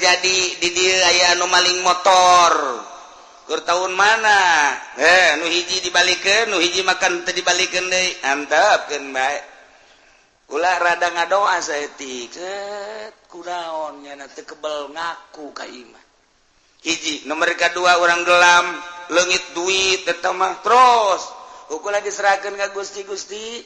terjadi di dieu aya anu maling motor. Keur tahun mana? Nu hiji dibalikeun, nu hiji makan teu dibalikeun deui. Antepkeun bae. Ulah rada ngadoa saeutik. Set kunaon nyana teu kebel ngaku ka imah. Hiji, nomor kedua orang gelam leungit duit eta mah terus. Ukulah diserahkeun ka Gusti, Gusti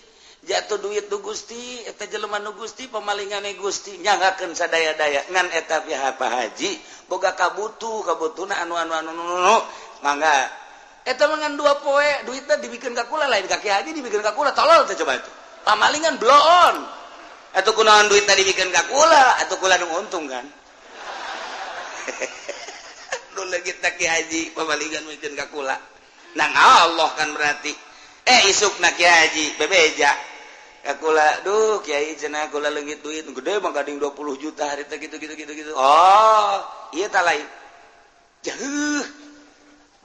jatuh duit du Gusti eta jelema nu Gusti pemalingane Gusti nyanggakeun sadaya-daya ngan eta pihak Pak Haji boga kabutuh kabutuhna anu anu anu anu mangga eta mah ngan 2 poe duitna dibikeun ka kula lain ka Ki Haji dibikeun ka kula tolol teh coba itu pamalingan bloon atuh kunaon duitna dibikeun ka kula atuh kula nu untung kan nu leungit Ki Haji pamalingan mikeun ka kula nang Allah kan berarti isukna Ki Haji bebeja kula duh kiai cenah kula leungit duit gede mah gading 20 juta hari teh gitu gitu gitu gitu. Oh, ieu tah lain. Jauh.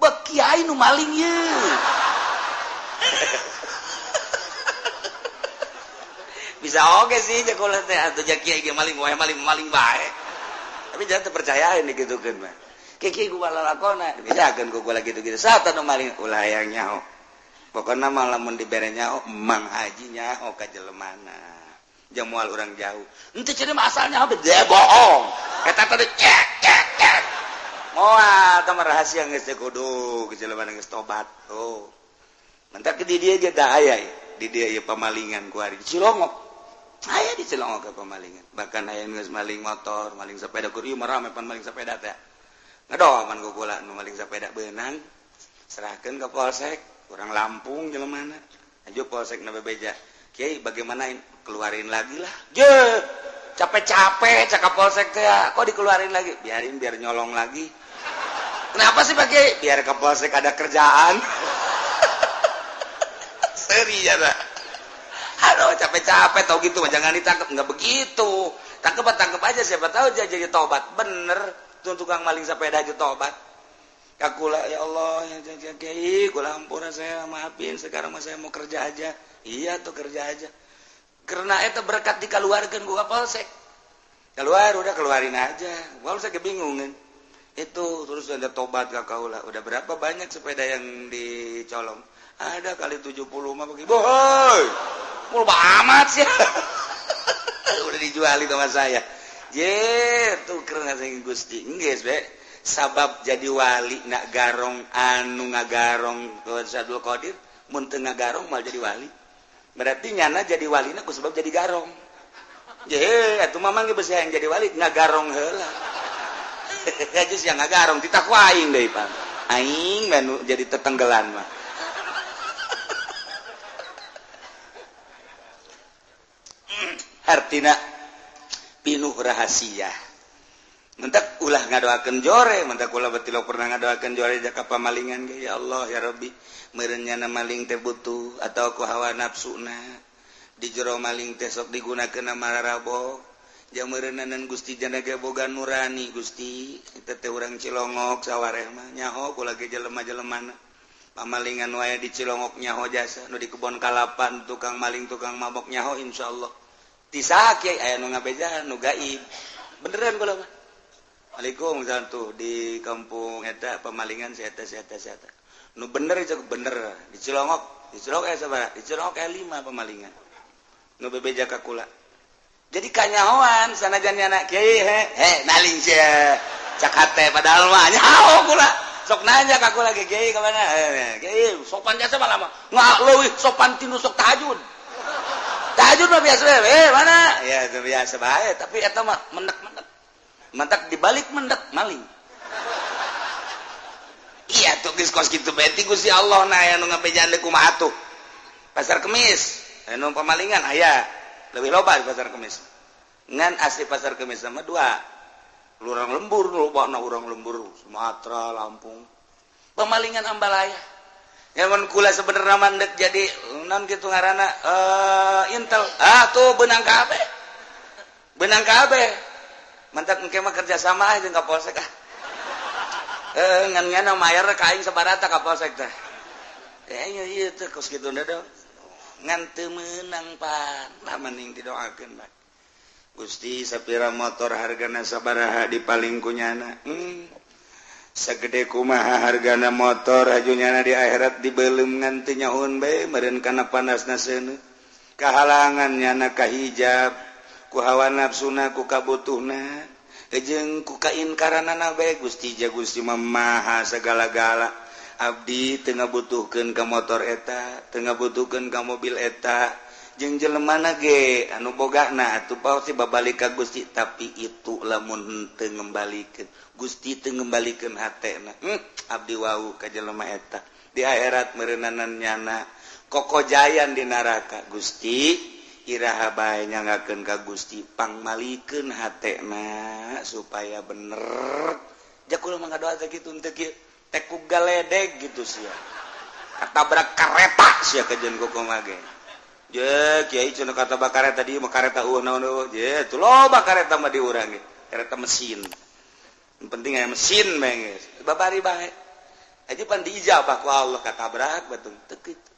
Bek kiai nu maling ye. Bisa oge sih ja kula teh atuh ja kiai ge maling wae maling-maling bae. Tapi jangan terpercayain digitukeun mah. Kiai gua lalakona dibejakeun ku kula gitu-gitu. Saha nu maling ulah hayang nyaho. Pokoknya malah mun dibere nyaho Mang Haji nyaho ka jelemana jeung moal urang jauh henteu cenah mah asalnya dia bohong eta teh cek cek cek moal tah rahasia geus teh kudu ke jelemana geus tobat oh mentak di dieu ge tah aya di dieu ieu pamalingan ku ari di Cilongok aya di Cilongok ke pamalingan bahkan aya geus maling motor maling sepeda kur ieu mah rame pan maling sepeda teh ngadoman ku kula nu maling sepeda beunang serahkeun ka polsek orang Lampung jelemana aja polsek na bebeja kiai bagaimana keluarin lagi lah je capek-capek cakap polsek teh kok dikeluarin lagi biarin biar nyolong lagi kenapa sih Pak Kiai biar ke polsek ada kerjaan seri ya dah aduh capek-capek tau gitu jangan ditangkap nggak begitu tangkep aja siapa tahu dia jadi tobat bener tuh tukang maling sepeda aja tobat kakula ya Allah ya kiai kula ampura saya maafin sekarang mah saya mau kerja aja iya tuh kerja aja karena itu berkat dikeluarkan gua polsek keluar udah keluarin aja polsek kebingungan itu terus ada tobat ka kaula udah berapa banyak sepeda yang dicolong ada kali 70 mah bagi boy mul amat sih udah dijualin sama saya je tuh karena saya Gusti geus be sabab jadi wali nak garong anu ngagarong ke Abdul Qadir mun teu ngagarong mal jadi wali berarti nyana jadi walina ku sebab jadi garong je atuh mamang ge beusi hayang jadi wali ngagarong heula geus yang ngagarong titah ku aing deui pan aing mah jadi tetenggelan mah artina pinuh rahasia mentak ulah ngadoakeun jore mentak ulah batilok pernah ngadoakeun jore jaka pamalingan ge ya Allah ya Rabbi meureun nyana maling teh butuh atau ku hawa nafsuna di jero maling teh sok digunakeun mararabo jeung meureunanan Gusti jana ge boga nurani Gusti eta teh urang Cilongok sawareh mah nyaho kula ge jelema-jelemana pamalingan wae di Cilongok nyaho jasa nu di kebon kalapan tukang maling tukang mabok nyaho insyaallah ti saha kiai aya nu ngabejaan nu gaib beneran kula mah Waalaikumsalam tuh di kampung eta pemalingan si eta si eta si eta. Nu bener itu bener di Cilongok sabaraha? Di Cilongok aya 5 pemalingan. Nu bebeja ka kula. Jadi kanyahoan sanajan nyana kiai he maling sia. Cak hate padahal mah nyaho kula. Sok nanya ka kula ge kiai ka mana? Kiai sopan jasa mah lama. Nggak leuwih sopan tinu sok tahajud. Tahajud mah biasa mana? Ya itu biasa bae tapi eta mah menek-menek. Mentak dibalik mendak maling. Iya tuh geus kos kitu bae ti Gusti Allah na aya nu ngabejaan deui kumaha atuh. Pasar Kemis anu pamalingan aya leuwih loba di Pasar Kemis. Ngan asli Pasar Kemis sama dua. Urang lembur lobana urang lembur Sumatera, Lampung. Pemalingan ambalaya. Ya mun kula sebenarnya mandek jadi naon kitu ngaranna Intel. Ah tuh beunang kabeh. Beunang kabeh. Mentak engke mah kerja sama jeung ka polsek ah. Ngan ngana mayar ka aing sabarata ka polsek teh. Ieu ieu teh kos kitu da ngan teu meunang pan. Lah mending didoakeun bae. Gusti sapira motor hargana sabaraha dipaling ku nyana. Sagede kumaha hargana motor aju nyana di akhirat dibeuleum ngan teu nyahoun bae meureun kana panasna seuneu. Kahalangan nyana ka hijab ku hawa nafsuna ku kabutuhna jeung ku kainkaranana bae. Gusti ja Gusti mah maha sagala-gala. Abdi teu ngabutuhkeun ka motor eta, teu ngabutuhkeun ka mobil eta, jeung jelemana ge anu bogana atuh pasti babalik ka Gusti. Tapi itu lamun teu ngembalikeun Gusti teu ngembalikeun hatena, abdi wau ka jelema eta di akhirat meureunanan nyana kokojayan di neraka. Gusti iraha bae nyangakeun ka Gusti pangmalikeun hatena supaya bener. Jakul mah ngadoa teh kitu teu kieu teh ku galedeg gitu sia katabrak kareta sia kajeun kumaha ge. Je kiai cenah kata kareta di mah kareta eueuh naon eueuh je tuh loba kareta mah di urang ge kareta mesin. Yang penting aya mesin bae geus babari bae aja pan diijabah ku Allah katabrak batung teu kitu.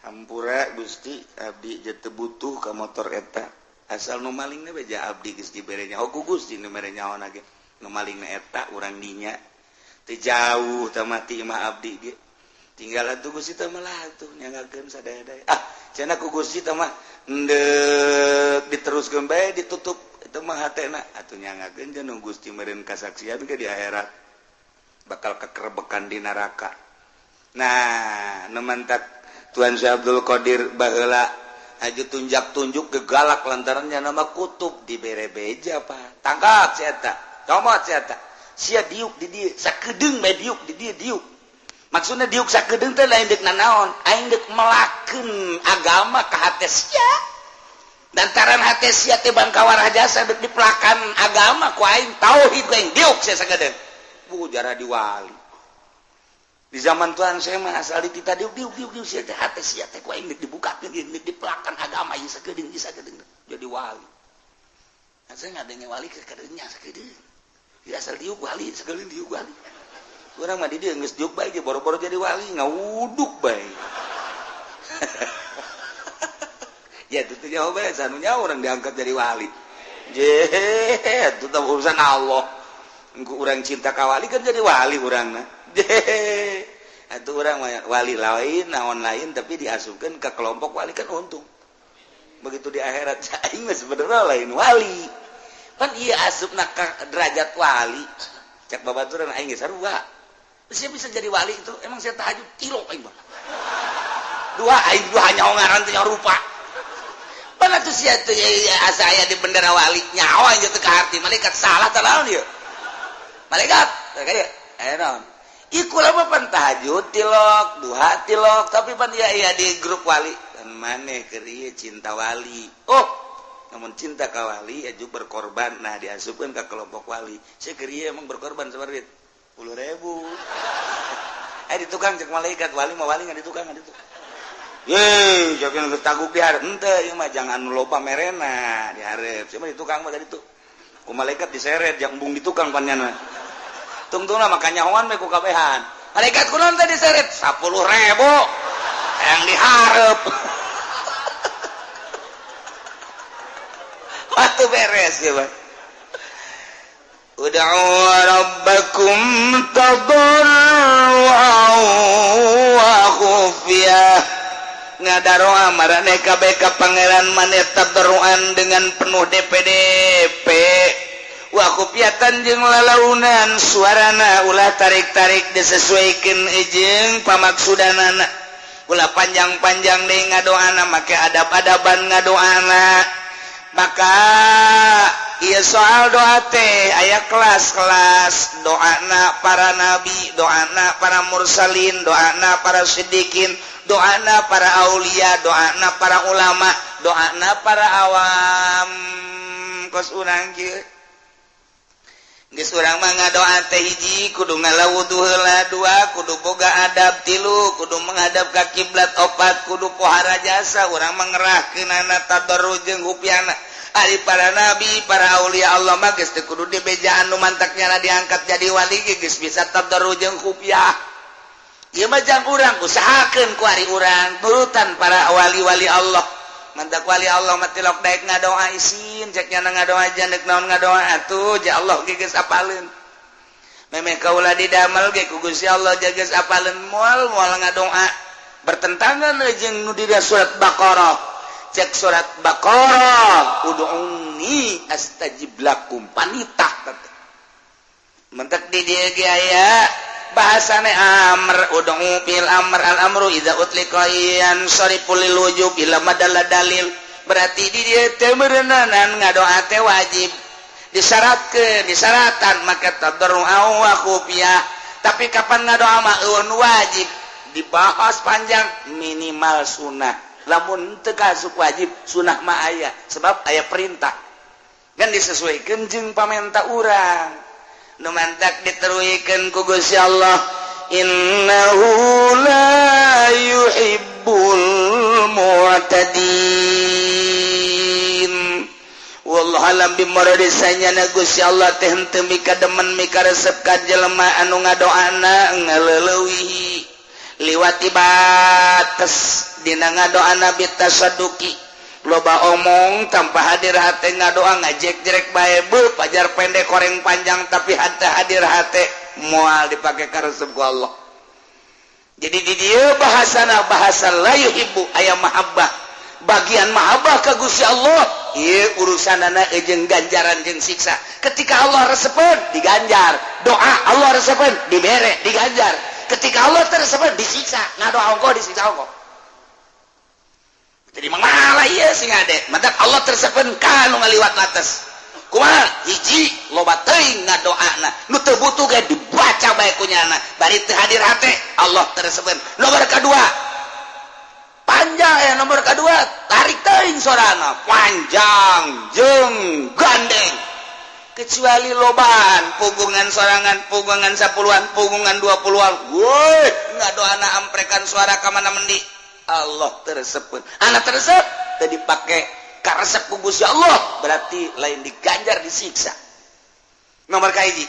Hampura Gusti abdi je teu butuh ka motor eta asal nu malingna bae ja abdi geus dibere nyaho ku Gusti nu mere nyaho ge nu malingna eta urang dinya teu jauh teh mati mah abdi ge tinggal atuh Gusti teh mah lah atuh nyangakeun sadaya-daya. Ah cenah ku Gusti teh mah endek diteruskeun bae ditutup itu mah hatena atuh nyangakeun jeung Gusti meureun kasaksian ke di akhirat bakal kekerebekan di neraka. Nah nu mantak Tuan Syekh Abdul Qadir baheula aju tunjak-tunjuk gegalak lantarannya nama kutub dibere beja pak tangkap si eta comot si eta sia diuk di dieu sakedeung bae diuk di dieu diuk. Maksudna diuk sakedeung teh lain deuk nanaon aing deuk melakeun agama ka hate sia. Lantaran hate sia teh bangkawarah jasa deuk dipelakan agama ku aing tauhid ku aing diuk sia sakedeung. Bu jarah diwali. Di zaman Tuhan saya mah asal ditita diuk diuk diuk diuk sia teh hate sia teh ku aing deuk dibukakeun deuk dipelakan agama ieu sakedeung ieu sakedeung jadi wali. Asa ngadenge wali ke kadeunya sakedeung. Ya asal diuk wali sakedeung diuk wali. Urang mah di dieu geus diuk bae ge boro-boro jadi wali ngawuduk bae. Ya itu teh nyaho bae sanu nyaho urang diangkat jadi wali. Je itu teh urusan Allah. Engku urang cinta ka wali kan jadi wali urangna. Je atuh urang wali lain naon lain tapi diasupkeun ka kelompok wali kan untung. Begitu di akhirat aing mah sebenarnya lain wali. Pan ieu asupna ka derajat wali. Cak babaturan aing ge sarua. Saya bisa jadi wali itu emang saya tahajud kilo aing mah. Dua aing dua nyaho ngaran teh nyaho rupa. Pan atuh sia teh asa aya di bendera wali nyaho aing teh ka arti malaikat salah tah naon ieu. Malaikat kaya aya naon. Ieu kula mah pan tahajud tilok, duha tilok, tapi pan ieu aya di grup wali. Dan maneh keur ieu cinta wali. Oh, namun cinta ka wali aju berkorban. Nah diasupkeun ka kelompok wali. Saya keur ieu emang berkorban sabar duit 10.000. Di tukang cek malaikat wali mah wali nggak di tukang nggak di tukang. Ye, jangan geus taguk di hareup henteu ieu mah jangan loba merena di hareup. Sia mah di tukang mah tadi tuh. Ku malaikat diseret jang embung di tukang pannyana. Tungtungna maka nyahoan we ku kabehan. Malaikat kunaon teh diseret 10.000 yang di hareup. Waktu beres ya, Pak. Ud'u rabbakum tadarruan wa khufyah. Ngadaroa marane kabeh ka pangeran maneh tadarruan dengan penuh DPDP. Wa khufyatan jeung lalaunan suarana ulah tarik-tarik disesuaikeun jeung pamaksudanana. Ulah panjang-panjang deui ngadoana make adab-adaban ngadoana. Maka iya soal doa teh aya kelas-kelas doana para nabi, doana para mursalin, doana para siddiqin, doana para aulia, doana para ulama, doana para awam. Kos urang kieu geus urang mah ngadoa teh hiji kudu ngalawudu heula, dua kudu boga adab, tilu kudu menghadap ka kiblat, opat kudu pohara jasa urang mah ngerahkeunana tadarru jeung hupiana. Ari para nabi, para aulia Allah mah geus teu kudu dibejaan nu mantaknya diangkat jadi wali ge geus bisa tadarru jeung khufiah. Ieu mah jang urang usahakeun ku ari urang turutan para wali-wali Allah. Mantak wali Allah mah tilok daek ngadoa isin cek nyana ngadoa jandek naon ngadoa atuh ja Allah ge geus apaleun. Memeh kaula didamel ge ku Gusti Allah ja geus apaleun moal moal ngadoa bertentangan jeung nu dina surat Baqarah. Cek surat Baqarah ud'uni astajib lakum panitah teh. Mentek di dieu ge aya bahasane amr ud'u bil amr al amru idza utliqa yansarifu lil wujub ila madalla dalil. Berarti di dieu teh meureunanan ngadoa teh wajib disyaratkeun disaratan maka tadarru wa khufiyah. Tapi kapan ngadoa mah eueun wajib dibahas panjang minimal sunah. Lamun teu kasup wajib sunah mah aya sebab aya perintah kan disesuaikan jeung pamenta urang. Nu mantak diteruikeun ku Gusti Allah innahu la yuhibbul mu'tadin. Wallahu alam bimuradi sanyana Gusti Allah teh henteu mika demen mika resep ka jelema anu ngadoana ngaleulewihi liwati bates dina ngadoana bitasaduki loba omong tanpa hadir hate ngadoa ngajek-jerek bae bu pajar pendek koreng panjang tapi hate hadir hate moal dipake karesep ku Allah. Jadi di dieu bahasana bahasa la yuhibbu aya mahabbah bagian mahabbah ka Gusti Allah ieu urusanana jeung ganjaran jeung siksa. Ketika Allah resepeun diganjar, doa Allah resepeun dibere diganjar. Ketika Allah teresepeun disiksa, ngadoa ongkoh disiksa ongkoh. Jadi malah ieu sing ade, mantak Allah tersepen ka nu ngaliwat batas. Kumaha? Hiji loba teuing ngadoana, nu teu butuh ge dibaca bae ku nyana, bari teu hadir hate Allah tersepen. Nomor kadua panjang ya nomor kadua tarik teuing sorana panjang jeung gandeng. Kecuali lobaan pugungan sorangan, pugungan 10-an, pugungan 20-an. Woi, ngadoana amprekan suara ka mana mendi. Allah tersebut anak tersebut tadi pakai karesep ku Gusti Allah berarti lain diganjar disiksa. Nomor kahiji.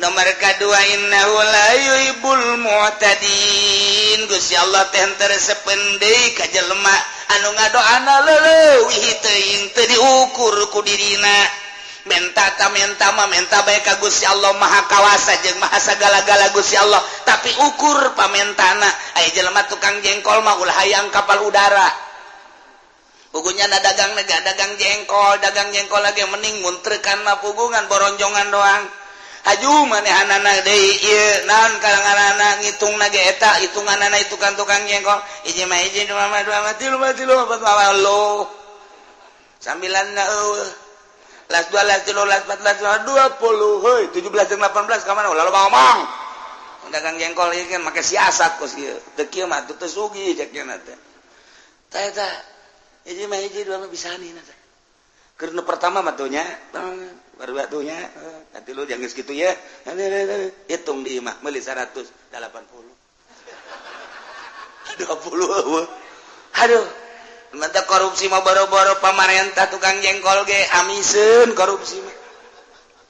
Nomor kadua innahu la yuhibbul mu'tadin. Gusti Allah teh teresepeun deui ka jelema anu ngadoana leuwih teuing teu diukur ku dirina. Menta ta menta mah menta bae ka Gusti Allah Maha Kawasa jeung Maha sagala-gala Gusti Allah, tapi ukur pamentana. Aya jelema tukang jengkol mah ulah hayang kapal udara. Pugunya na dagang nega dagang jengkol lagi mending muntrekan mah pugungan boronjongan doang. Haju manehanana deui ieu naon kalanganana ngitungna ge eta hitunganana itu kan tukang jengkol. Hiji mah hiji dua mah dua mah tilu mah tilu empat mah lo. Sambilan na eueuh. Las 2, las 3, las 4, las 5, 20, heuy, 17 jeung 18 ka mana? Ulah loba ngomong. Dagang jengkol ieu kan make siasat kos ieu. Teu kieu mah teu sugih cek nya teh. Tah eta hiji mah hiji dua mah bisani teh. Keur nu pertama mah tuh nya, baru atuh nya, katilu jangan geus kitu ya. Hitung di imah meuli 180. 20 eueuh. Aduh. Mantap korupsi mah boro-boro pamarentah tukang jengkol ge amiseun korupsi mah.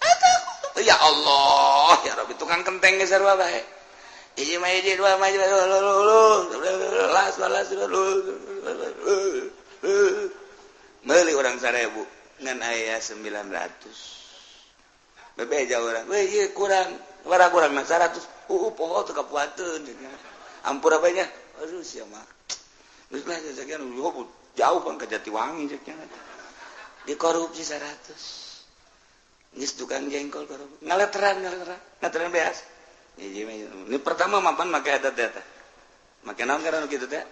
Atuh ya Allah, ya Rabbi tukang kenteng ge sarua bae. Hiji mah hiji dua mah las las meuli urang 1000 ngan aya 900. Bebeja urang, weh ieu kurang, bara kurang mah 100. Poho teu kapuateun. Ampura bae nya. Aduh sia mah. Geus lah sekian jauh bang ke Jatiwangi ceknya dikorupsi 100 geus tukang jengkol korupsi ngaleteran ngaleteran beas. Ini pertama mapan make eta teh make naon karena kitu teh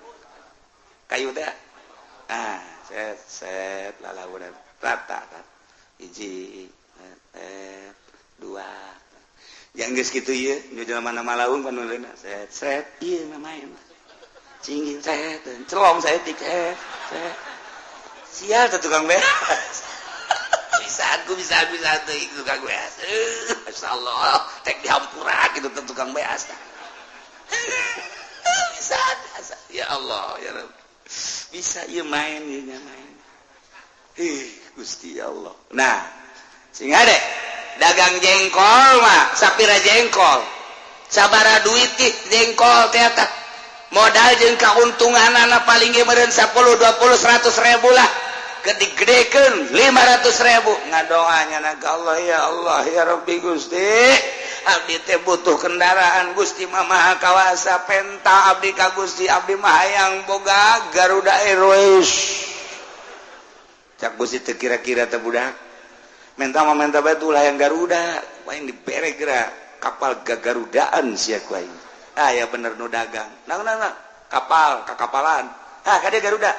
kayu teh ah set set lalaunan rata hiji dua yang geus kitu ieu nu jelema malaung panuleuna set set ieu mah main cingin set celong saya tik set sial teh tukang beas bisa aku bisa tuh tukang beas. Masyaallah tek dihampura gitu tukang beas bisa ya Allah ya Rabb bisa ieu main ieu main ih Gusti Allah. Nah sing ade dagang jengkol mah sapira jengkol sabara duit jengkol teh eta. Modal jeung kauntunganana paling ge meureun 10 20 100 ribu lah. Gede-gedekeun 500 ribu. Ngadoanya na ka Allah, ya Allah ya Rabbi Gusti. Abdi teh butuh kendaraan Gusti mah Maha Kawasa, penta abdi ka Gusti, abdi mah hayang boga Garuda Airways. Cak Gusti teu kira-kira teh budak. Menta mah menta bae tuh hayang Garuda, paling dibere geura kapal gagarudaan sia ku aing. Ah ya bener nu dagang. Nang nang kapal kakapalan. Ah kade Garuda.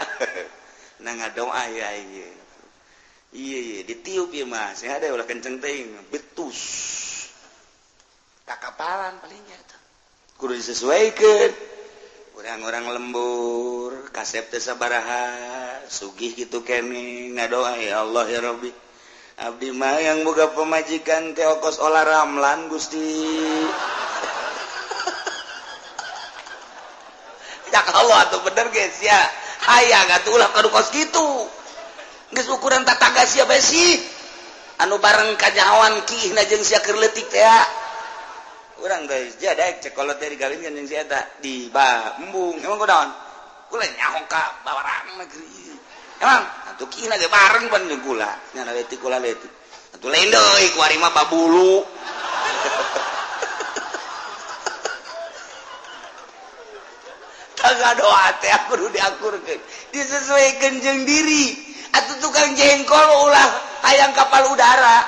Nah ngadoa ya ieu. Iya iya ditiup ieu mah, sing ada ulah kenceng teuing, betus. Kakapalan palingnya tuh. Kudu disesuaikeun. Urang-urang lembur, kasep teh sabaraha, sugih kitu keneh ngadoa ya Allah ya Rabbi. Abdi mah yang boga pemajikan teh okos olah ramlan Gusti. Ya Allah atuh bener geus ya. Hayang atuh ulah kadu kos kitu. Geus ukuran tatangga sia bae sih. Anu bareng kanyahoan kiihna jeung sia keur leutik teh. Urang teh sia daek cek kolot teh digawinkeun jeung si eta di embung. Emang kunaon? Kula nyaho ka bawarang negeri. Emang atuh kiihna ge bareng pan jeung kula. Nya leutik kula leutik. Atuh lain deui ku ari mah babulu. Doa teh kudu diakurkeun, disesuaikan jeung diri. Atuh tukang jengkol ulah hayang kapal udara.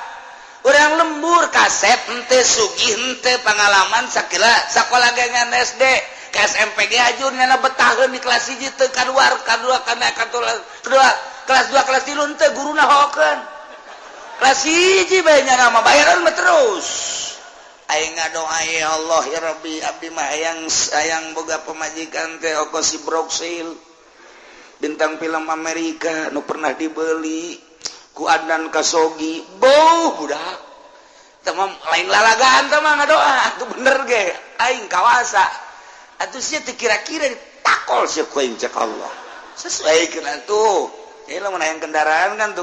Urang lembur kasep henteu sugih henteu pengalaman sakila sakola ge ngan SD ke SMP ge ajur nyana betaheun di kelas 1 teu kaluar kadua kana kedua kelas 2 kelas 3 henteu guruna hokeun. Kelas 1 bae nyana mah bayaran mah terus. Aing ngadoa ya Allah ya Rabbi abdi mah hayang boga pemajikan teh oko si Broksil bintang film Amerika nu pernah dibeli ku Adnan Kasogi beuh budak teh mah lain lalagaan teh mah ngadoa atuh bener ge aing kawasa atuh sia teu kira-kira ditakol sia ku aing cek Allah sesuaikeun atuh. Ieu lamun hayang kendaraan kan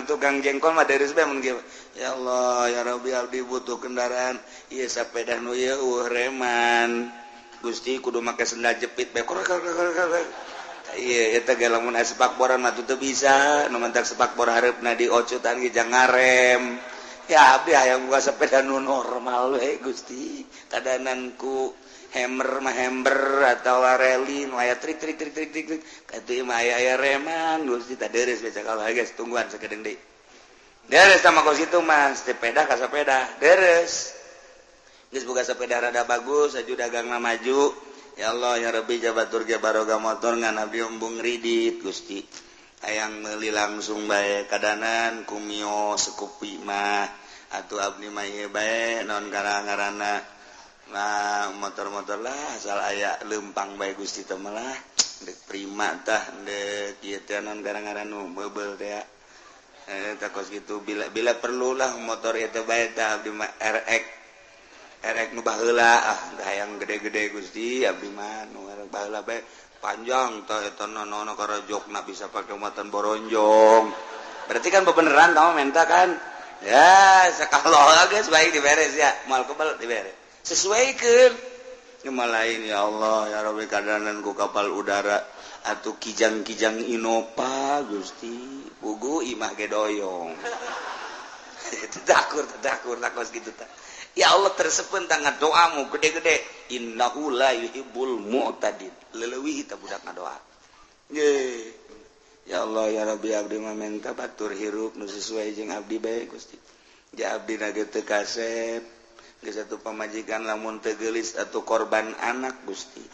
tukang jengkol mah deres bae mun ge. Ya Allah ya Rabbi abdi butuh kendaraan ieu sapeda nu ieu eueuh reman Gusti kudu make sendal jepit bae. Ieu eta ge lamun aya sepakboran mah teu bisa nu mentak sepakbor hareupna diocutan ge jang ngarem. Ya abdi hayang boga sepeda nu normal we Gusti kadanan ku hammer mah hammer atawa reli nu aya trik trik trik trik trik katuh mah aya reman Gusti tah deres bae cakal geus tungguan sakedeung deui. Deres sama kos itu mas, sepeda ka sepeda, deres. Geus boga sepeda rada bagus, aju dagangna maju. Ya Allah ya Rabbi jabatur ge baroga motor ngan abdi embung ridit Gusti. Hayang meuli langsung bae kadanan ku Mio Scoopy mah atuh abdi mah ieu bae naon ngaranna. Nah, motor-motor lah asal aya leumpang bae Gusti teh mah lah. Deuk prima tah deuk ieu teh naon ngaranna nu meubel teh. Takos gitu bila perlulah motor itu bae tah abdi mah RX RX nu baheula ah hayang gede-gede Gusti abdi mah nu baheula bae panjang tah eta nono karajokna bisa pake muatan boronjong. Berarti kan bebeneran kamu minta kan ya sakalo geus baik diberes ya moal kebel diberes sesuaikeun cuma lain ya Allah ya Rabbi kadanan ku kapal udara atuh kijang-kijang Innova Gusti pugu imah ge doyong. Tadakur tadakur takos kitu tah. Ya Allah tersepen tangan doamu gede-gede innahu la yuhibbul mu'tadin. Leleuwih tah budak ngadoa. Ye. Ya Allah ya Rabbi abdi mah menta batur hirup nu sesuai jeung abdi bae Gusti. Ja abdi na ge teu kasep geus atuh pamajikan lamun teu geulis atuh korban anak Gusti.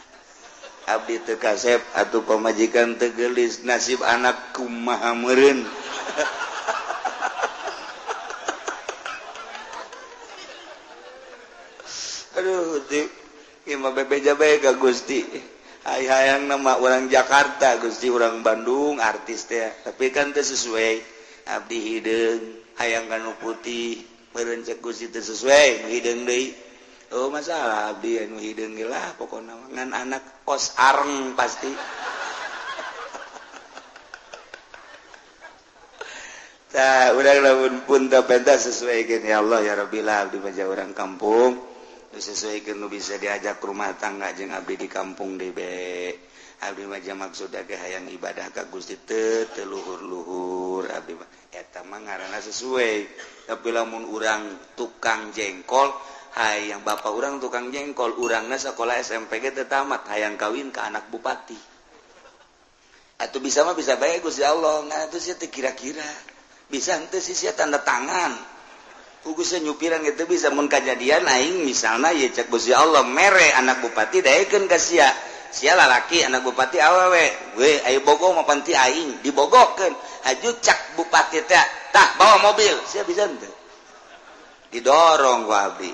Abdi teu kasep atuh pamajikan teu geulis nasib anak kumaha meureun. Aduh Gusti, ieu mah bebeja bae ka Gusti. Hayang nama orang Jakarta Gusti, orang Bandung artis teh, tapi kan teu sesuai. Abdi hideung hayang kanu putih, meureun cek Gusti teu sesuai nu hideung deui. Oh masalah abdi anu hideung ge lah pokona ngan anak kos areng pasti. Tah urang lamun pun teu pentas sesuaikeun ya Allah ya Rabbi lah abdi mah orang kampung. Sesuaikan nu bisa diajak rumah tangga jeung abdi di kampung DB. Abdi mah maksud ge hayang ibadah ka Gusti teu teu luhur-luhur abdi mah. Eta mah ngaranna sesuai. Tapi lamun urang tukang jengkol, hayang bapak urang tukang jengkol, urangna sekolah SMP ge teu tamat, hayang kawin ka anak bupati. Atuh bisa mah bisa bae Gusti Allah, nah atuh sia teu kira-kira. Bisa henteu sih sia tanda tangan. Ku nyupiran gitu bisa mun kajadian aing misalna ye cek Gusti Allah mere anak bupati daekeun ka sia. Sia lalaki anak bupati awewe. We ayo bogo mah panti aing dibogokeun. Haju cak bupati teh tah bawa mobil. Sia bisa henteu? Didorong ku abdi.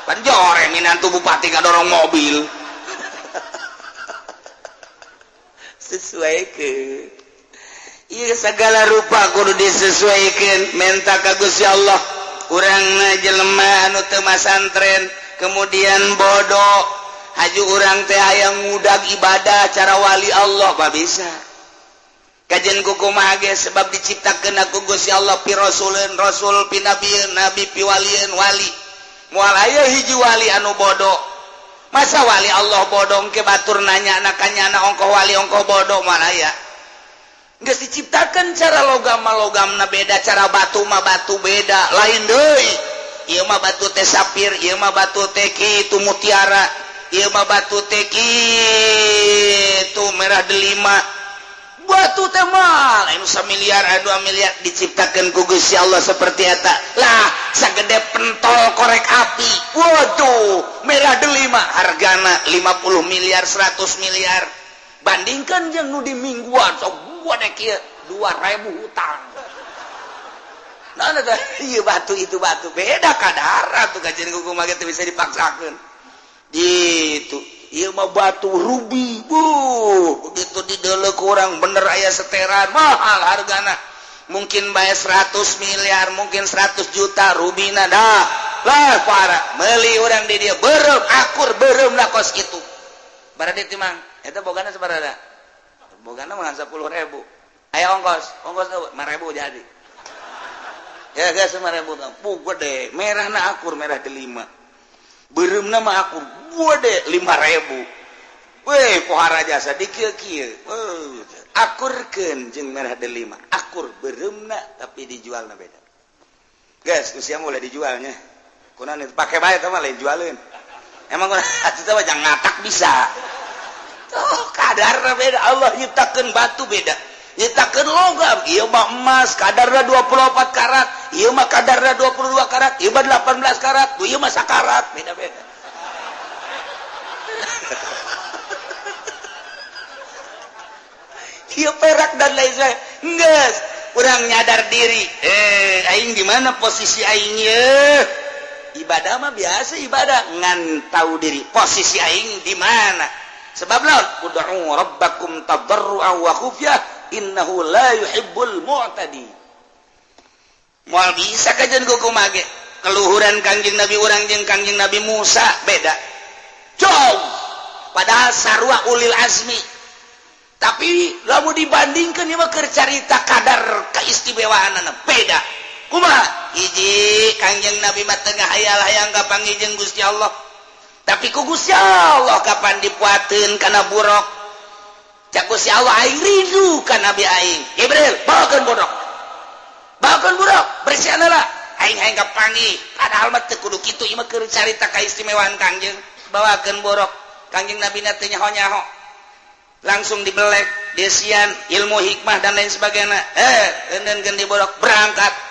Pan jore minantu bupati ngadorong mobil. Sesuaikeun. Ieu segala rupa kudu disesuaikan menta ka Gusti Allah. Urang jelema anu teu masantren kemudian bodoh haju urang teh hayang ngudag ibadah cara wali Allah mah bisa. Kajian kumaha ge sebab diciptakeun ku Gusti Allah pi rasuleun rasul pi nabieun nabi pi walieun wali. Moal aya hiji wali anu bodoh. Masa wali Allah bodong ke batur nanya nakanyana ongkoh wali ongkoh bodoh moal aya. Geus diciptakan cara logam mah logamna beda, cara batu mah batu beda, lain deui. Ieu mah batu teh sapir, ieu mah batu teh kitu mutiara, ieu mah batu teh kitu merah delima. Batu teh mah lain samiliar, 2 miliar diciptakeun ku Gusti Allah seperti eta. Lah, sagede pentol korek api. Waduh, merah delima hargana 50 miliar, 100 miliar. Bandingkan jeung nu di mingguan sok 2000 hutang. Nah, iya batu itu batu beda kadar tuh kajian kumaha ge bisa dipaksakeun. Gitu. Ieu mah batu rubi. Buh, begitu dideuleu kurang bener aya seteran mahal hargana. Mungkin bae 100 miliar, mungkin 100 juta rubina dah. Lah para meuli urang di dieu beureum akur beureumna kos kitu. Baradi timang, eta bogana sabaraha? Bogana mah 10.000. Aya ongkos, ongkos 5.0 jadi. Ya guys 5.0 bu gede, merahna akur merah delima. Beureumna mah akur gede 5.000. Weh pohara jasa di kieu-kieu. Akurkeun jeung merah delima, akur beureumna tapi dijualna beda. Guys, usia mulai dijualnya. Kunaon pake bae teh mah lain jualeun. Emang kunaon atuh teh jangan ngatak bisa. Oh, kadarna beda. Allah nyiptakeun batu beda. Nyiptakeun logam, ieu mah emas kadarna 24 karat, ieu mah kadarna 22 karat, ieu mah 18 karat, ieu mah sakarat, beda-beda. Ieu perak dan lain sebagainya. Geus, urang nyadar diri. Aing di mana posisi aing ye? Ibadah mah biasa ibadah, ngan tahu diri posisi aing di mana. Sebab lawan ud'u rabbakum tadarruan wa khufyah innahu la yuhibbul mu'tadi. Moal bisa kajian kumaha ge. Keluhuran Kangjeng Nabi urang jeung Kangjeng Nabi Musa beda. Jauh. Padahal sarua ulil azmi. Tapi lamun dibandingkeun ieu mah keur carita kadar keistimewaanana beda. Kumaha? Hiji Kangjeng Nabi mah teu ngahayal-hayang kapanggih jeung Gusti Allah. Tapi ku Gusti Allah kapan dipuateun kana buruk. Cak Gusti Allah aing rindu ka Nabi aing. Jibril, bawakeun buruk. Bawakeun buruk, bersihan heula. Aing hayang kapanggih. Padahal mah teu kudu kitu ieu mah keur carita kaistimewaan Kangjeng. Bawakeun buruk. Kangjeng Nabi na teu nyaho-nyaho. Langsung dibelek, desian, ilmu hikmah dan lain sebagainya. Eundeunkeun di buruk, berangkat.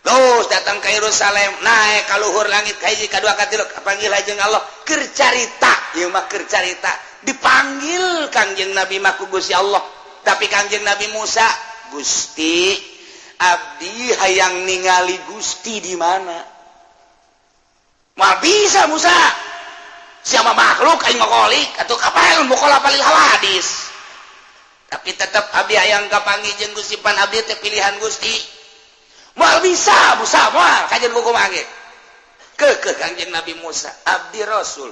Terus datang ke Yerusalem, naik ka luhur langit ka hiji ka dua ka tilu, kapanggil jeung Allah keur carita, ieu mah keur carita. Dipanggil Kangjeng Nabi mah ku Gusti Allah. Tapi Kangjeng Nabi Musa, Gusti, abdi hayang ningali Gusti di mana? Moal bisa Musa. Siapa makhluk aing mah kholik atuh kapan mukhalafah lil hawadis. Tapi tetep abdi hayang kapanggih jeung Gusti pan abdi teh pilihan Gusti. Moal bisa Musa moal kajian kumaha ge. Keukeuh Kangjeng Nabi Musa, abdi Rasul.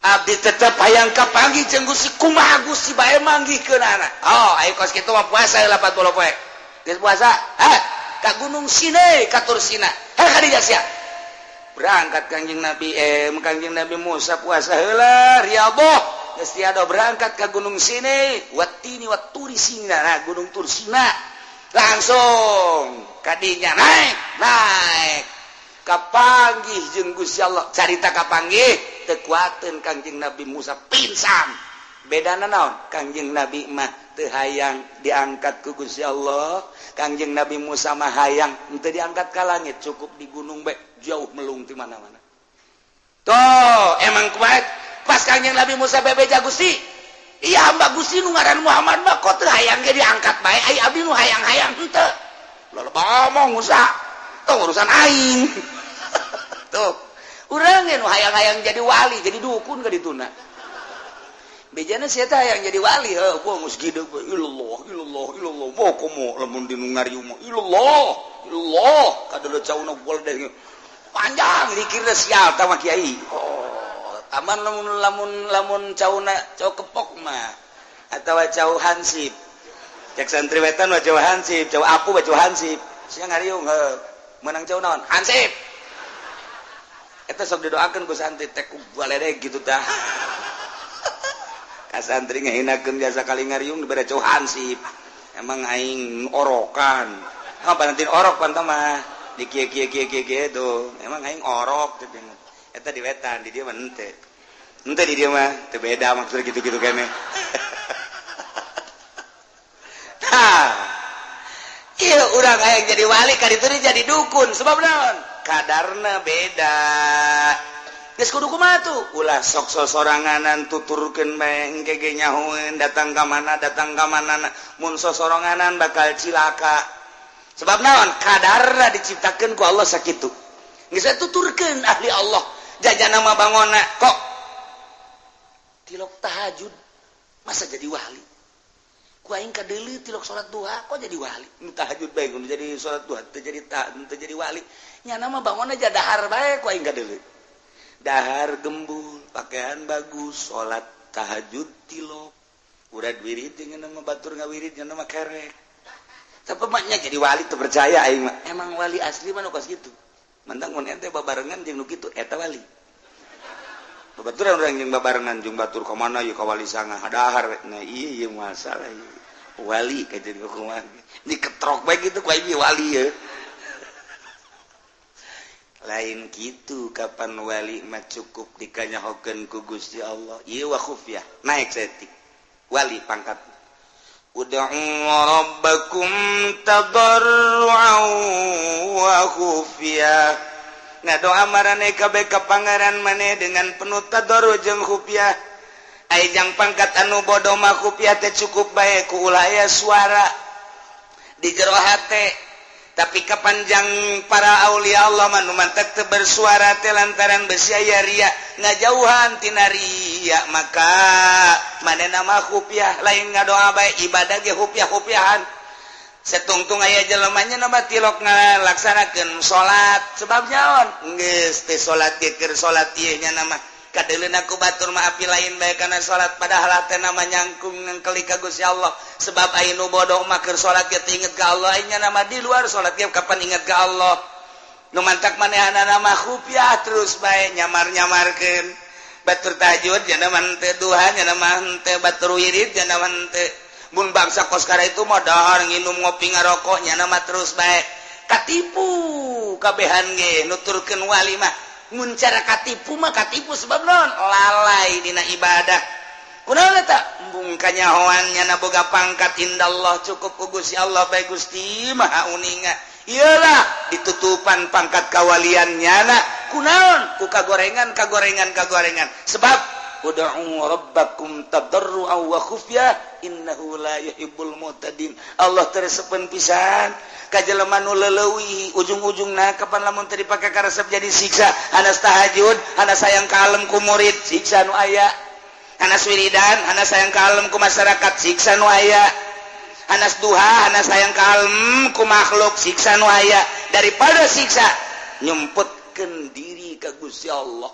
Abdi tetep hayang kapanggih jeung Gusti kumaha Gusti bae manggihkeunana. Oh, ayo kos kitu mah puasa 80 poe. Geus puasa? Hah? Ka Gunung Sinai, ka Tur Sina. Heh ka dieu sia. Berangkat Kangjeng Nabi Kangjeng Nabi Musa puasa heula riyadhah geus tiada berangkat ke gunung sini watini waturi sina, nah gunung Tursina langsung kadinya naik naik kapanggih jeung Gusti Allah carita kapanggih teu kuateun Kangjeng Nabi Musa pingsan. Bedana naon? Kangjeng Nabi mah teu hayang diangkat ku Gusti Allah, Kangjeng Nabi Musa mah hayang henteu diangkat ka langit, cukup di gunung bae jauh melung di mana-mana. Tuh, emang kuat pas Kangjeng Nabi Musa bebeja Gusti. Iya hamba Gusti nu ngaran Muhammad mah kok teu hayang ge diangkat bae, ai abdi nu hayang-hayang henteu. Loba ngomong Musa, tuh urusan aing. Tuh, urang ge nu hayang-hayang jadi wali, jadi dukun ka dituna. Bejana sia teh hayang jadi wali, heuh, gua geus gideg ilallah ilallah ilallah. Moh komo lamun di nu ngariung mah ilallah ilallah kadeuleut cauna gol deh. Panjang dikirna sial tah mah kiai. Oh, aman lamun lamun lamun cauna cau kepok mah atawa cau hansip. Cek santri wetan mah cau hansip, cau apu mah cau hansip. Sia ngariung heuh, meunang cau naon? Hansip. Eta sok didoakeun ku santri teh ku baledeg gitu tah. Ka santri ngahinakeun biasa kali ngariung dibere cau hansip. Emang aing orokan. Apa nanti orok pan mah di kieu kieu kieu kieu kieu tuh. Emang aing orok teh. Eta di wetan, di dieu mah henteu. Henteu di dieu mah teu beda maksud gitu-gitu kene. Tah. Ieu urang hayang jadi wali ka ditu jadi dukun sebab naon? Kadarna beda. Geus kudu kumaha tuh? Ulah sok sosoranganan tuturkeun bae engke ge nyahoeun datang ka mana mun sosoranganan bakal cilaka. Sebab naon? Kadarna diciptakeun ku Allah sakitu. Geus tuturkeun ahli Allah jajana mah bangona kok tilok tahajud masa jadi wali. Ku aing kadeuleu tilok salat duha kok jadi wali. Nu tahajud bae nu jadi salat duha teu jadi teu jadi wali. Nyana mah bangona dahar bae ku aing kadeuleu. Dahar gembul, pakaian bagus, salat tahajud tilok. Urad wirid jeung nama batur ngawirid nya nama kerek. Tapi maknya jadi wali teu percaya aing mah. Emang wali asli mah nu kos kitu. Mantang mun ente babarengan jeung nu kitu eta wali. Babaturan urang jeung babarengan jeung batur ka mana ieu ka wali sanga dahar. Nah ieu masalah ieu. Wali ka jeung kumaha. Diketrok bae kitu ku aing wali ye. Lain kitu kapan wali mah cukup dikanyahokeun ku Gusti Allah. Ieu wa khufyah naik saeutik. Wali pangkat. Ud'u rabbakum tadarru'an wa khufyah. Ngadoa marane kabeh ka pangeran maneh dengan penuh tadarru jeung khufyah. Ai jang pangkat anu bodoh mah khufyah teh cukup bae ku ulah aya suara di jero hate. Tapi kapanjang para aulia Allah mah nu mantek teu bersuara teh lantaran besi aya ria ngajauhan tina ria, maka manehna mah khufyah lain ngadoa bae ibadah ge khufyah-khufyahan. Setungtung aya jelemanya nama tilok ngalaksanakeun salat sebab nyaon geus teh salat ge keur salat ieu nya nama kadeuleuna ku batur mah api lain bae kana salat padahal teh nama nyangkung nangkeli ka Gusti Allah. Sebab aya nu bodoh mah keur salat ge teu inget ka Allah, nya nama di luar salat ge kapan inget ka Allah. Nu mantak manehanana mah khufyah terus bae nyamar-nyamarkeun batur tahajud nya nama henteu duha nya nama henteu batur wirid nya nama henteu. Mun bangsa koskara itu mah dahar nginum ngopi ngarokok nya nama terus bae katipu kabehan ge nuturkeun wali mah. Mun cara katipu mah katipu sebab naon lalai dina ibadah. Kunaon eta embung kanyahoan nya boga pangkat indallah cukup ku Gusti Allah bae Gusti Maha uninga. Iyalah ditutupan pangkat kawalian nyana kunaon ku kagorengan kagorengan kagorengan sebab ud'u rabbakum tadarru'an wa khufyah innahu la yuhibbul mu'tadin. Allah teresepeun pisan ka jelema nu leuwih ujung-ujungna kapan lamun teu dipake karesep jadi siksa. Hanas tahajud, hanas sayang kalem ku murid siksa nu aya. Hanas wiridan, hanas sayang kalem ku masyarakat siksa nu aya. Hanas duha, hanas sayang kalem ku makhluk siksa nu aya. Daripada siksa nyumputkeun diri ka Gusti Allah.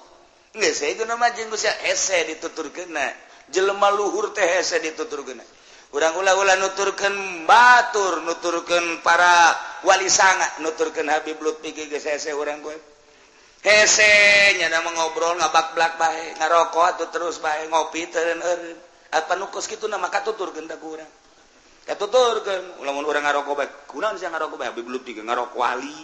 Geus saya guna mah jeung Gusti hese dituturkeunna. Jelema luhur teh hese dituturkeunna. Urang ulah-ulah nuturkeun batur, nuturkeun para wali sanga, nuturkeun Habib Lutfi ge geus hese urang kowe. Hese nya mah ngobrol ngabak-blak bae, ngarokok atuh terus bae, ngopi teureun-eureun. Apa nu kos kitu na maka tuturkeun ta ku urang. Katuturkeun, lamun urang ngarokok bae, kunaon sia ngarokok bae, abi belum tiga ngarokok wali.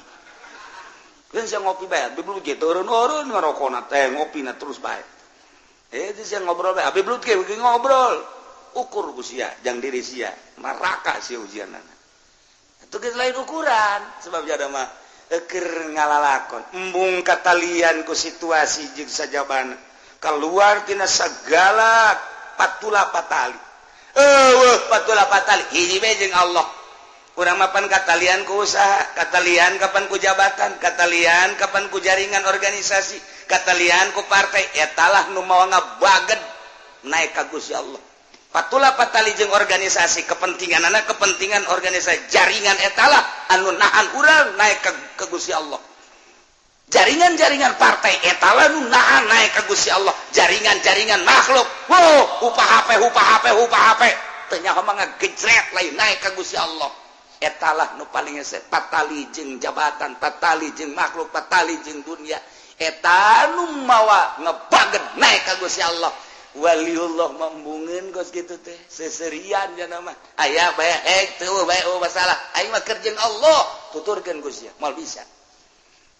Kan sia ngopi bae, abi belum ge teureun-eureun ngarokona teh, ngopina terus bae. Eh sia ngobrol bae, abi belum ge ngobrol. Ukur ku sia, jang diri sia, neraka sia ujianana. Itu geus lain ukuran, sebab jada mah keur ngalalakon embung katalian ku situasi jeung sajabana keluar tina segala patula patali. Eueuh patula patali hiji we jeung Allah. Urang mapan katalian ku usaha, katalian kapan ku jabatan, katalian kapan ku jaringan organisasi, katalian ku partai, etalah nu mawa ngabaged naik ka Gusti Allah. Patula patali jeung organisasi kepentingan anak, kepentingan organisasi jaringan etalah anu nahan urang naik ke Gusti Allah. Jaringan-jaringan partai etalah nu nahan naik ke Gusti Allah. Jaringan-jaringan makhluk, wow, upah HP, upah HP, upah HP, teu nyaho mah ngagejret lain naik ke Gusti Allah. Etalah nu paling hese patali jeung jabatan, patali jeung makhluk, patali jeung dunia. Eta nu mawa ngebaged naik ka Gusti Allah. Waliullah mambungeun kos kitu teh seserian jana mah aya bae hek teu bae oh masalah aing mah keur jeung Allah tuturkeun Gusti moal bisa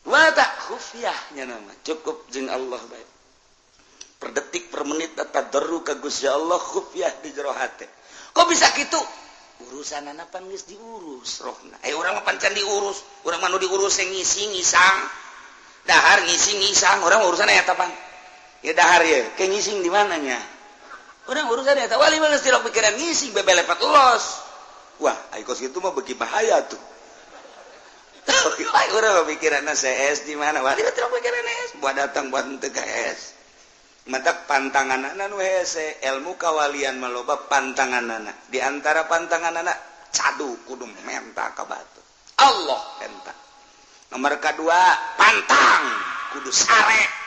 wa ta khufyah nya mah cukup jeung Allah bae per detik per menit tadarru ka Gusti Allah khufyah di jero hate. Kok bisa kitu? Urusanana pan geus diurus rohna. Eh urang mah pan can diurus, urang mah nu diurus ngisi ngisang. Dahar ngisi ngisang, urang urusan eta pan. Ya dahar ya, ke ngising di mananya? Urang urusan eta wali mah geus tilok pikiran ngising bebelepet los. Wah, ai kos kitu mah beuki bahaya tuh. Ai urang mah pikiranna CS di mana? Wali mah tilok pikiran S, buat datang buat henteu ka S. Matak pantanganana nu hese, ilmu kawalian mah loba pantanganana. Di antara pantanganana cadu kudu menta ka batu. Allah menta. Nomor kedua, pantang kudu sare.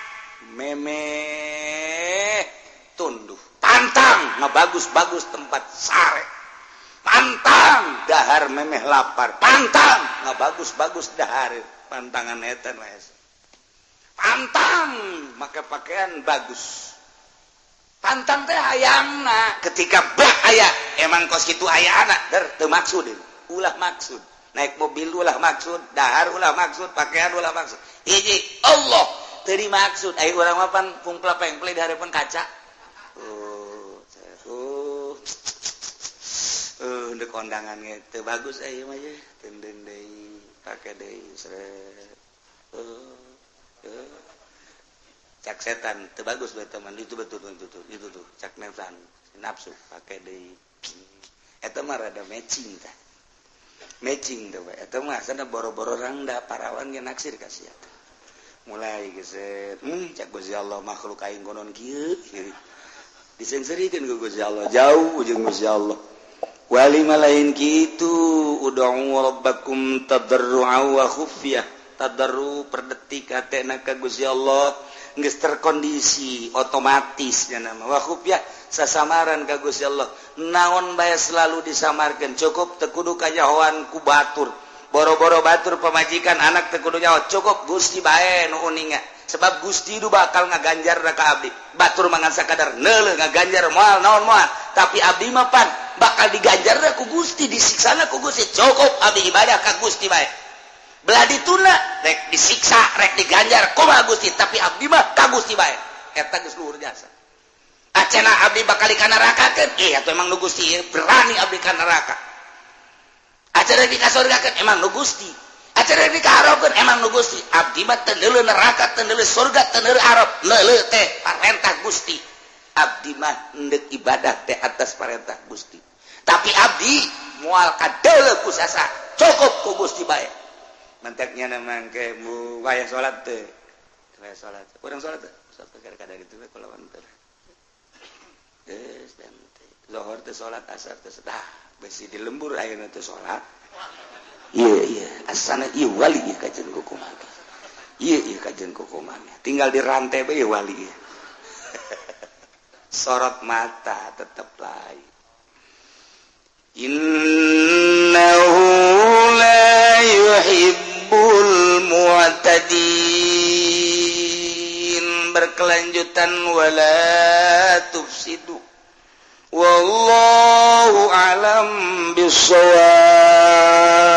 Memeh tunduh. Pantang ngebagus-bagus tempat sare. Pantang dahar memeh lapar. Pantang ngebagus-bagus dahar. Pantangan eta nu hese. Pantang make pakaian bagus. Pantang teh hayangna ketika bah aya emang kos kitu aya anak der teu maksud ulah maksud naik mobil ulah maksud dahar ulah maksud pakaian ulah maksud hiji Allah teu dimaksud ai urang mah pan pungpla pengple di hareupeun kaca ndek kondangan ge teu bagus ai mah ye teunden deui pake deui sret cak setan teu bagus bae teman itu betul betul itu tuh cak nafsan nafsu pake deui eta mah rada matching tah matching teh eta mah asana boro-boro rangda parawan ge naksir ka sia mulai geus cak Gusti Allah makhluk aing konon kieu disengserikeun ku Gusti Allah jauh jeung Gusti Allah. Wali mah lain kitu ud'u rabbakum tadarru'a wa khufyah. Tadarru per detik hatena ka Gusti Allah geus terkondisi otomatis nya nama wa khufyah sasamaran ka Gusti Allah naon bae selalu disamarkeun cukup teu kudu kanyahoan ku batur boro-boro batur pamajikan anak teu kudu nyaho cukup Gusti bae nu uninga sebab Gusti du bakal ngaganjar ka abdi batur mangan sakadar neuleuh ngaganjar moal naon moal tapi abdi mah pan bakal diganjar ku Gusti disiksana ku Gusti cukup abdi ibadah ka Gusti bae belah dituna rek disiksa rek diganjar kumaha Gusti tapi abdi mah ka Gusti bae eta geus luhur jasa acena abdi bakal ka nerakakeun atuh emang nu Gusti berani abdi ka neraka acena di ka surgakeun emang nu Gusti acena di ka hareupeun emang nu Gusti abdi mah teu neuleuh neraka teu neuleuh surga teu neuleuh arab neuleuh teh parentah Gusti abdi mah endek ibadah teh atas parentah Gusti tapi abdi moal kadeuleuh ku sasa cukup ku Gusti bae mantaknya namang ke mu wayah salat teh wayah salat urang salat teh salat kadang-kadang itu we kulawan teh geus dan teh zuhur teh salat asar teh dah besi di lembur ayeuna teh salat ieu ieu asana ieu wali ieu kajen kukumaha ieu ieu kajen kukumaha tinggal di rantai bae wali ieu sorot mata tetep lain innahu la yuhibbul mu'tadin. berkelanjutan wala tufsidu. Wallahu alam bissawab.